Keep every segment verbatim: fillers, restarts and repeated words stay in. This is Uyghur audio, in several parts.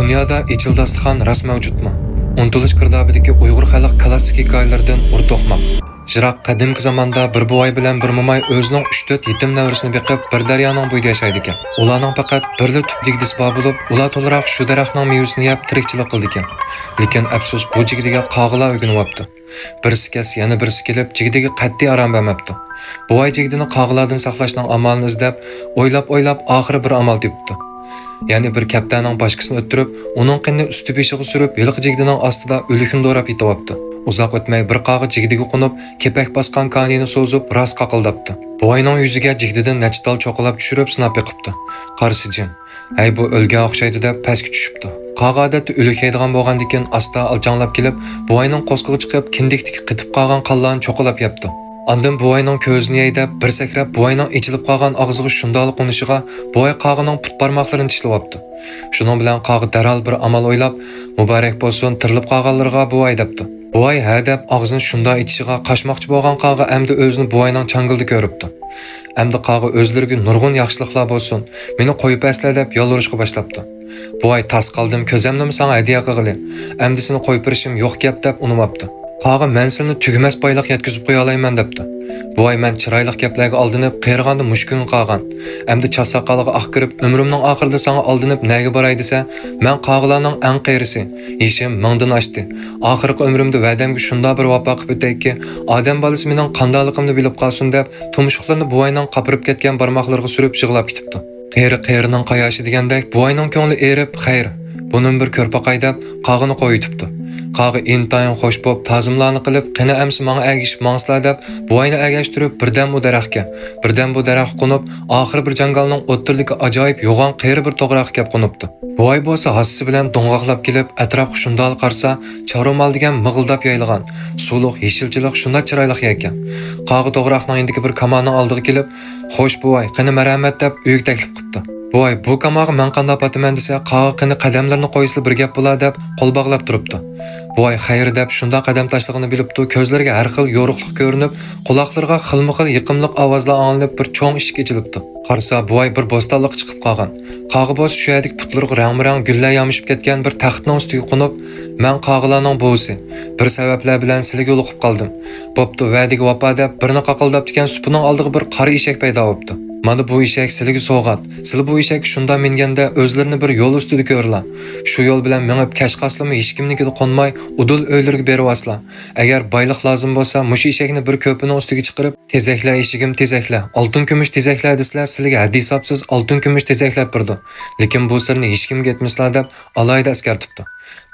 دۇنيادا ئېچىل داستىخان راست مەۋجۇتمۇ؟ ئۇنتۇلۇش گىردابىدىكى ئۇيغۇر خەلق كلاسسىك ھېكايىلىرىدىن ئۇر توقماق. يىراق قەدىمكى زاماندا بىر بوۋاي بىلەن بىر موماي ئۆزىنىڭ ئۈچ-تۆت يېتىم نەۋرىسىنى بېقىپ، بىر دەريانىڭ بويىدا ياشايدىكەن. ئۇلارنىڭ پەقەت بىرلا تۈپ جىگدىسى بار بولۇپ، ئۇلار تولىراق شۇ دەرەخنىڭ مېۋىسىنى يەپ تىرىكچىلىك قىلىدىكەن. لېكىن ئەپسۇس، بۇ جىگدىگە قاغىلار ئۆگىنىۋاپتۇ. بىرسى كەتسە، يەنە بىرسى كېلىپ، جىگدىگە قەتئىي ئارام بەرمەپتۇ. بوۋاي جىگدىنى قاغىلاردىن ساقلاشنىڭ ئامالىنى ئىزدەپ، ئويلاپ-ئويلاپ، ئاخىرى بىر ئامال تېپىپتۇ. يەنى بىر كەپتەرنىڭ باشكىسىنى ئۆتتۈرۈپ، ئۇنىڭ قېنىنى ئۈستى بېشىغا سۈرۈپ، ھېلىقى جىگدىنىڭ ئاستىدا ئۆلۈكنى دوراپ يېتىۋاپتۇ. ئۇزاق ئۆتمەي، بىر قاغا جىگدىگە قونۇپ، كېپەك باسقان كانىيىنى سوزۇپ، راست قاقىلداپتۇ. بوۋاينىڭ يۈزىگە جىگدىدىن نەچچە تال چوققىلاپ چۈشۈرۈپ، سىناپ بېقىپتۇ. قارىسى جىم. ھەي، بۇ ئۆلگەن ئوخشايدۇ دەپ پەسكە چۈشۈپتۇ. قاغا ئادەتتە ئۆلۈك يەيدىغان بولغاندىكىن ئاستا ئالچاڭلاپ كېلىپ، بوۋاينىڭ قورسىقىغا چىقىپ، كىندىكتىكى قېتىپ قالغان قانلارنى چوقۇلاپ يەپتۇ. ئاندىن بوۋاينىڭ كۆزىنى يەي دەپ بىر سەكرەپ، بوۋاينىڭ ئېچىلىپ قالغان ئاغزىغا شۇنداقلا قونۇشىغا، بوۋاي قاغىنىڭ پۇت بارماقلىرىنى چىشلىۋاپتۇ. شۇنىڭ بىلەن قاغا دەرھال بىر ئامال ئويلاپ، مۇبارەك بولسۇن، تىرىلىپ قالغانلىرىغا بوۋاي دەپتۇ. بوۋاي ھە دەپ ئاغزىنى شۇنداق ئېچىشىغا، قاچماقچى بولغان قاغا ئەمدى ئۆزىنى بوۋاينىڭ چاڭگىلىدا كۆرۈپتۇ. ئەمدى قاغا ئۆزلىرىگە نۇرغۇن ياخشىلىقلار بولسۇن، مېنى قويۇپ بەرسىلە دەپ يالۋۇرۇشقا باشلاپتۇ. بوۋاي، تاس قالدىم، كۆزەمنىمۇ ساڭا ھەدىيە قىلغىلى. ئەمدى سېنى قويۇپ بېرىشىم يوق گەپ دەپ ئۇنىماپتۇ. قاغا، مەن سىلىنى تۈگىمەس بايلىق يەتكۈزۈپ قويالايمەن دەپتۇ. بوۋاي، مەن چىرايلىق گەپلەرگە ئالدىنىپ، قېرىغاندا مۇشۇ كۈنگە قالغان. ئەمدى چاچ ساقالىغا ئاق كىرىپ، ئۆمرۈمنىڭ ئاخىرىدا ساڭا ئالدىنىپ نەگە باراي دېسە، مەن قاغىلارنىڭ ئەڭ قېرىسى. يېشىم مىڭدىن ئاشتى. ئاخىرقى ئۆمرۈمدە ۋەدەمگە شۇنداق بىر ۋاپا قىلىپ ئۆتەيكى، ئادەم بالىسى مېنىڭ قانداقلىقىمنى بىلىپ قالسۇن دەپ، تۇمشۇقلىرىنى بوۋاينىڭ قاپىرىپ كەتكەن بارماقلىرىغا سۈرۈپ يىغلاپ كېتىپتۇ. قېرى قېرىنىڭ قاياشى دېگەندەك، بوۋاينىڭ كۆڭلى ئېرىپ، خەير، بۇنىمۇ بىر كۆر باقاي دەپ، قاغىنى قويۇۋېتىپتۇ. قاغا ئىنتايىن خوش بولۇپ، تازىملارنى قىلىپ، قېنى ئەمسە ماڭا ئەگىشىپ ماڭسىلا دەپ، بۇ ئاينى ئەگەشتۈرۈپ، بىردەم ئۇ دەرەخكە، بىردەم بۇ دەرەخكە قونۇپ، ئاخىرى بىر جاڭگالنىڭ ئوتتۇرىدىكى ئاجايىپ يوغان قېرى بىر توغراققا كەپ قونۇپتۇ. بۇ ئاي بولسا ھاسىسى بىلەن دوڭغاقلاپ كېلىپ، ئەتراپقا شۇنداقلا قارىسا، چارۋا مال دېگەن مىغىلداپ يايلىغان، سۇلۇق، يېشىلچىلىق شۇنداق چىرايلىق يەركەن. قاغا توغراقنىڭ يېنىدىكى بىر كاماننىڭ ئالدىغا كېلىپ، «خوش بوۋاي، قېنى مەرھەمەت» دەپ ئۆيگە تەكلىپ قىپتۇ. بوۋاي، «بۇ كاماغا مەن قانداق پاتىمەن؟» دېسە، قاغا «قېنى قەدەملىرىنى قويسىلا بىر گەپ بولا» دەپ قول باغلاپ تۇرۇپتۇ. بوۋاي خەير دەپ شۇنداق قەدەم تاشلىغىنى بىلىپتۇ، كۆزلىرىگە ھەر خىل يورۇقلۇق كۆرۈنۈپ، قۇلاقلىرىغا خىلمۇخىل يېقىملىق ئاۋازلار ئاڭلىنىپ، بىر چوڭ ئىشىك ئېچىلىپتۇ. قارىسا، بوۋاي بىر بوستانلىققا چىقىپ قالغان. قاغا بولسا شۇ يەردىكى پۇتلىرىغا رەڭمۇرەڭ گۈللەر يامىشىپ كەتكەن بىر تەختنىڭ ئۈستىگە قونۇپ، «مەن قاغىلارنىڭ بوۋىسى. بىر سەۋەبلەر بىلەن سىلىگە يولۇقۇپ قالدىم. بوپتۇ، ۋەدىگە ۋاپا» دەپ، بىرنى قاقىلداپتىكەن، سۇپىنىڭ ئالدىغا بىر قارا ئېشەك پەيدا بوپتۇ. «مانا بۇ ئېشەك سىلىگە سوۋغات. سىلى بۇ ئېشەككە شۇنداق مىنگەندە، ئۆزلىرىنى بىر يول ئۈستىدە كۆرىلا. شۇ يول بىلەن مېڭىپ، كەچ قالسىلىمۇ ھېچكىمنىڭكىدە قونماي، ئۇدۇل ئۆيلىرىگە بېرىۋالسىلا. ئەگەر بايلىق لازىم بولسا، مۇشۇ ئېشەكنى بىر كۆپىنىڭ ئۈستىگە چىقىرىپ، تېزەكلە ئېشىكىم، تېزەكلە، ئالتۇن كۈمۈش تېزەكلە دېسىلە، سىلىگە ھەددى ھېسابسىز ئالتۇن كۈمۈش تېزەكلەپ بېرىدۇ. لېكىن بۇ سىرنى ھېچكىمگە ئېيتمىسىلا» دەپ، ئالاھىدە ئەسكەرتىپتۇ.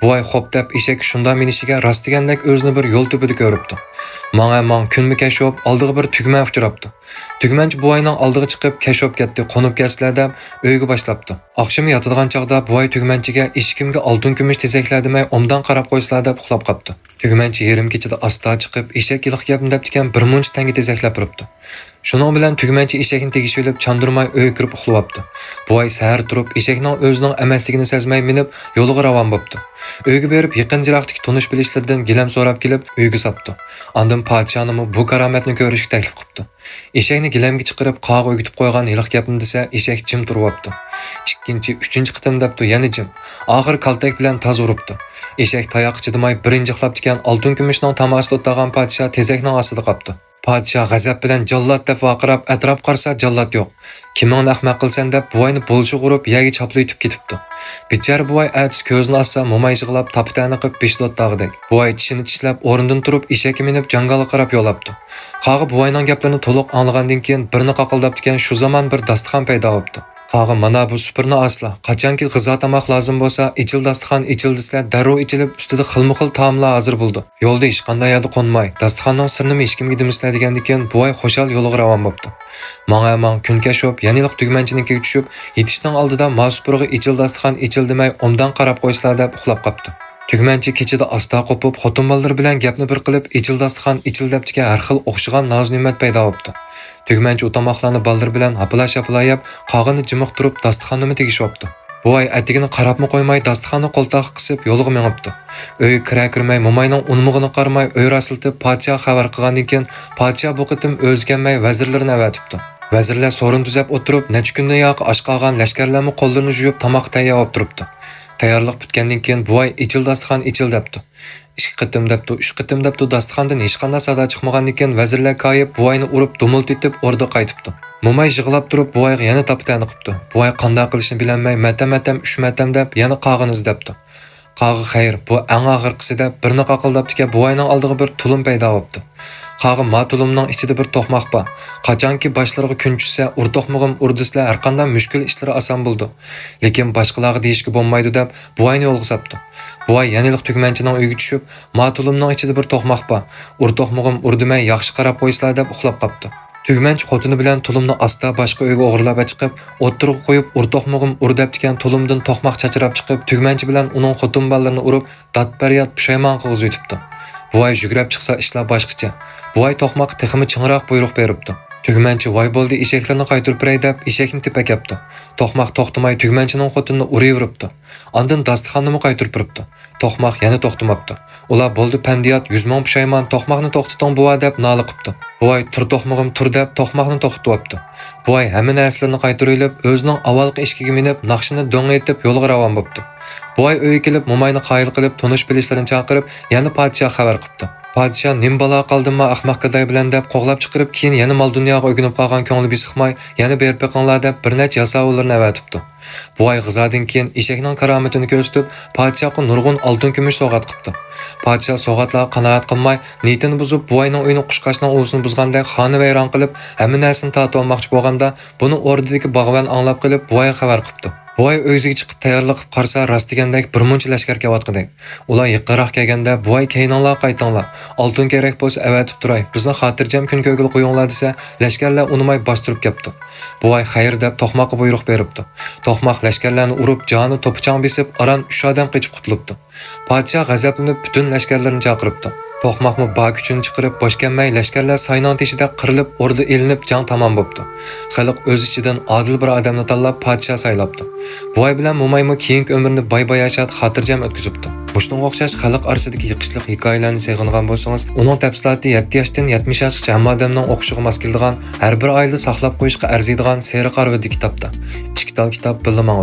بوۋاي خوپ دەپ ئېشەككە شۇنداق مىنىشىگە، راست دېگەندەك ئۆزىنى بىر يول تۈپىدە كۆرۈپتۇ. ماڭا ماڭ كۈنمۇ كەچ بولۇپ، ئالدىغا بىر تۈگمەن ئۇچراپتۇ. تۈگمەنچى بوۋاينىڭ ئالدىغا چىقىپ، «كەچ بولۇپ كەتتى، قونۇپ كەتسىلە» دەپ، ئۆيگە باشلاپتۇ. ئاخشىمى ياتىدىغان چاغدا بوۋاي تۈگمەنچىگە، «ئېشىكىمگە ئالتۇن كۈمۈش تېزەكلە دېمەي، ئوبدان قاراپ قويسىلا» دەپ ئۇخلاپ قاپتۇ. تۈگمەنچى يېرىم كېچىدە ئاستا چىقىپ، ئېشەك ھېلىقى گەپنى دەپتىكەن، بىر مۇنچە تەڭگە تېزەكلەپ بېرىپتۇ. شۇنىڭ بىلەن تۈگمەنچى ئېشەكنى تېگىشىۋېلىپ، چاندۇرماي ئۆيگە كىرىپ ئۇخلىۋاپتۇ. بوۋاي سەھەر تۇرۇپ، ئېشەكنىڭ ئۆزىنىڭ ئەمەسلىكىنى سەزمەي مىنىپ، يولىغا راۋان بوپتۇ. ئۆيگە بېرىپ، يېقىن-يىراقتىكى تونۇش-بىلىشلىرىدىن گىلەم سوراپ كېلىپ، ئۆيگە ساپتۇ. ئاندىن پادىشاھنىمۇ بۇ كارامەتنى كۆرۈشكە تەكلىپ قىپتۇ. ئېشەكنى گىلەمگە چىقىرىپ، قاغا ئۆگىتىپ قويغان ھېلىقى گەپنى دېسە، ئېشەك جىم تۇرۇۋاپتۇ. ئىككىنچى، ئۈچىنچى قېتىم دەپتۇ، يەنە جىم. ئاخىرى كالتەك بىلەن تاز ئۇرۇپتۇ. ئېشەك تاياققا چىدىماي بىر ئىنجىقلاپتىكەن، ئالتۇن كۈمۈشنىڭ تاماسىدا ئولتۇرغان پادىشاھ تېزەكنىڭ ئاستىدا قاپتۇ. پادىشاھ غەزەپ بىلەن «جاللات» دەپ ۋارقىراپ، ئەتراپقا قارىسا، جاللات يوق. «كىمىڭنى ئەخمەق قىلىسەن؟» دەپ، بوۋاينى بولۇشىغا ئۇرۇپ، يەرگە چاپلىۋېتىپ كېتىپتۇ. بىچارە بوۋاي ئەتىسى كۆزىنى ئاچسا، موماي يىغلاپ، تاپا-تەنە قىلىپ بېشى ئوتلاغۇدەك. بوۋاي چىشىنى چىشلەپ، ئورنىدىن تۇرۇپ، ئېشەككە مىنىپ، جاڭگالغا قاراپ يول ئاپتۇ. قاغا بوۋاينىڭ گەپلىرىنى تولۇق ئاڭلىغاندىن كېيىن، بىرنى قاقىلداپتىكەن، شۇ زامان بىر داستىخان پەيدا بوپتۇ. قاغا، مانا بۇ سۇپرىنى ئاسلا، قاچانكى غىزا تاماق لازىم بولسا، «ئېچىل داستىخان، ئېچىل» دېسىلە، دەررۇ ئېچىلىپ، ئۈستىدە خىلمۇخىل تائاملار ھازىر بولىدۇ. يولدا ھېچقانداق يەردە قونماي، داستىخاننىڭ سىرىنىمۇ ھېچكىمگە دېمىسىلە دېگەندىكىن، بوۋاي خۇشال يولىغا راۋان بوپتۇ. ماڭا ماڭ كۈن كەچ بولۇپ، يەنە ھېلىقى تۈگمەنچىنىڭكىگە چۈشۈپ، يېتىشنىڭ ئالدىدا مال سۇپرىغا «ئېچىل داستىخان، ئېچىل» دېمەي، ئوبدان قاراپ قويسىلا دەپ ئۇخلاپ قاپتۇ. تۈگمەنچى كېچىدە ئاستا قوپۇپ، خوتۇن بالىلىرى بىلەن گەپنى بىر قىلىپ، «ئېچىل داستىخان، ئېچىل» دەپتىكەن، ھەر خىل ئوخشىغان ناز-نېمەت پەيدا بوپتۇ. تۈگمەنچى ئۇ تاماقلارنى بالىلىرى بىلەن ھاپىلا-شاپىلا يەپ، قاغىنى جىمىقتۇرۇپ، داستىخاننىمۇ تېگىشىۋاپتۇ. بوۋاي ئەتىگىنى قاراپمۇ قويماي، داستىخاننى قولتۇققا قىسىپ، يولىغا مېڭىپتۇ. ئۆيگە كىرەر-كىرمەي موماينىڭ ئۇنىمىغىنىغا قارىماي، ئۆي راسلىتىپ، پادىشاھقا خەۋەر قىلغاندىن كېيىن، پادىشاھ بۇ قېتىم ئۆزى كەلمەي، ۋەزىرلىرىنى ئەۋەتىپتۇ. ۋەزىرلەر سورۇن تۈزەپ ئولتۇرۇپ، نەچچە كۈندىن ياقى ئاش قالغان لەشكەرلەرمۇ قوللىرىنى يۇيۇپ، تاماققا تەييار بولۇپ تۇرۇپتۇ. تەييارلىق پۈتكەندىن كېيىن بوۋاي، «ئېچىل داستىخان، ئېچىل» دەپتۇ. ئىككى قېتىم دەپتۇ، ئۈچ قېتىم دەپتۇ، داستىخاندىن ھېچقانداق سادا چىقمىغاندىن كېيىن ۋەزىرلەر كايىپ، بوۋاينى ئۇرۇپ، دۇمۇلتىتىپ ئوردىغا قايتىپتۇ. موماي يىغلاپ تۇرۇپ بوۋايغا يەنە تاپا-تەنە قىپتۇ. بوۋاي قانداق قىلىشنى بىلەلمەي، مەتەم-مەتەم، ئۈچ مەتەم دەپ يەنە قاغىنى ئىزدەپتۇ. «قاغا خەير، بۇ ئەڭ ئاخىرقىسى» دەپ بىرنى قاقىلداپتىكەن، بوۋاينىڭ ئالدىغا بىر تۇلۇم پەيدا بوپتۇ. «قاغا، ما تۇلۇمنىڭ ئىچىدە بىر توقماق بار. قاچانكى باشلىرىغا كۈن چۈشسە، ئۇر توقمىقىم ئۇر دېسىلە، ھەرقانداق مۈشكۈل ئىشلىرى ئاسان بولىدۇ. لېكىن باشقىلارغا دېيىشكە بولمايدۇ» دەپ بوۋاينى يولغا ساپتۇ. بوۋاي يەنىلا تۈگمەنچىنىڭ ئۆيىگە چۈشۈپ، «ما تۇلۇمنىڭ ئىچىدە بىر توقماق بار. ئۇر توقمىقىم ئۇر دېمەي، ياخشى قاراپ قويسىلا» دەپ ئۇخلاپ قاپتۇ. تۈگمەنچى خوتۇنى بىلەن تۇلۇمنى ئاستا باشقا ئۆيگە ئوغرىلاپ ئەچىقىپ، ئوتتۇرىغا قويۇپ، «ئۇر توقمىقىم ئۇر» دەپتىكەن، تۇلۇمدىن توقماق چاچراپ چىقىپ، تۈگمەنچى بىلەن ئۇنىڭ خوتۇن بالىلىرىنى ئۇرۇپ، دات-پەرياد، پۇشايمان قىلغۇزۇۋېتىپتۇ. بوۋاي يۈگرەپ چىقسا، ئىشلار باشقىچە. بوۋاي توقماققا تېخىمۇ چىڭراق بۇيرۇق بېرىپتۇ. تۈگمەنچى «ۋاي بولدى، ئېشەكلىرىنى قايتۇرۇپ بېرەي» دەپ ئېشەكنى تېپىپ ئەكەپتۇ. توقماق توختىماي تۈگمەنچىنىڭ خوتۇنىنى ئۇرۇۋېرىپتۇ. ئاندىن داستىخاننىمۇ قايتۇرۇپ بېرىپتۇ. توقماق يەنە توختىماپتۇ. ئۇلار «بولدى پەندىيات، يۈز مىڭ پۇشايمان، توقماقنى توختىتىڭ بوۋا» دەپ نالە قىپتۇ. بوۋاي «تۇر توقمىقىم تۇر» دەپ توقماقنى توختىتىۋاپتۇ. بوۋاي ھەممە نەرسىلىرىنى قايتۇرۇۋېلىپ، ئۆزىنىڭ ئاۋۋالقى ئىشىكىگە مىنىپ، ناخشىنى دۆڭ ئېتىپ يولغا راۋان بوپتۇ. بوۋاي ئۆيگە كېلىپ، موماينى قايىل قىلىپ، تونۇش-بىلىشلىرىنى چاقىرىپ، يەنە پادىشاھقا خەۋەر قىپتۇ. پادىشاھ «نېمە بالا قالدىمما ئەخمەق گاداي بىلەن» دەپ قوغلاپ چىقىرىپ، كېيىن يەنە مال-دۇنياغا ئۆگىنىپ قالغان كۆڭلى بېسىقماي، «يەنە بېرىپ بېقىڭلار» دەپ بىر نەچچە ياساۋۇللىرىنى ئەۋەتىپتۇ. بوۋاي غىزادىن كېيىن ئېشەكنىڭ كارامىتىنى كۆرسىتىپ، پادىشاھقا نۇرغۇن ئالتۇن-كۈمۈش سوۋغات قىپتۇ. پادىشاھ سوۋغاتلارغا قانائەت قىلماي، نىيىتىنى بۇزۇپ، بوۋاينىڭ ئۆيىنى قۇشقاچنىڭ ئۇۋىسىنى بۇزغاندەك خانىۋەيران قىلىپ، ھەممە نەرسىنى تارتىۋالماقچى بولغاندا، بۇنى ئوردىدىكى باغۋەن ئاڭلاپ قېلىپ، بوۋايغا خەۋەر قىپتۇ. بوۋاي ئۆگزىگە چىقىپ تەييارلىق قىلىپ قارىسا، راست دېگەندەك بىر مۇنچە لەشكەر كېلىۋاتقۇدەك. ئۇلار يېقىنراق كەلگەندە، بوۋاي «كەينىڭلارغا قايتىڭلار، ئالتۇن كېرەك بولسا ئەۋەتىپ تۇراي، بىزنى خاتىرجەم كۈن كۆرگىلى قويۇڭلار» دېسە، لەشكەرلەر ئۇنىماي باستۇرۇپ كەپتۇ. بوۋاي «خەير» دەپ توقماققا بۇيرۇق بېرىپتۇ. توقماق لەشكەرلەرنى ئۇرۇپ، جانى توپا-چاڭ بېسىپ، ئاران ئۈچ ئادەم قېچىپ قۇتۇلۇپتۇ. پادىشاھ غەزەپلىنىپ، پۈتۈن لەشكەرلىرىنى چاقىرىپتۇ. توقماقمۇ بار كۈچىنى چىقىرىپ، بوش كەلمەي، لەشكەرلەر ساينىڭ تېشىدا قىرىلىپ، ئوردا ئېلىنىپ، جەڭ تامام بوپتۇ. خەلق ئۆز ئىچىدىن ئادىل بىر ئادەمنى تاللاپ، پادىشاھ سايلاپتۇ. بوۋاي بىلەن مومايمۇ كېيىنكى ئۆمرىنى باي-باياشات، خاتىرجەم ئۆتكۈزۈپتۇ. مۇشۇنىڭغا ئوخشاش خەلق ئارىسىدىكى يېقىشلىق ھېكايىلەرنى سېغىنغان بولسىڭىز، ئۇنىڭ تەپسىلاتى يەتتە ياشتىن يەتمىش ياشقىچە ھەممە ئادەمنىڭ ئوقۇشىغا ماس كېلىدىغان، ھەر بىر ئائىلىدە ساقلاپ قويۇشقا ئەرزىيدىغان سېرىق ئارۋىدىكى كىتابتا. ئىككى تال كىتاب بىللە ماڭىدۇ.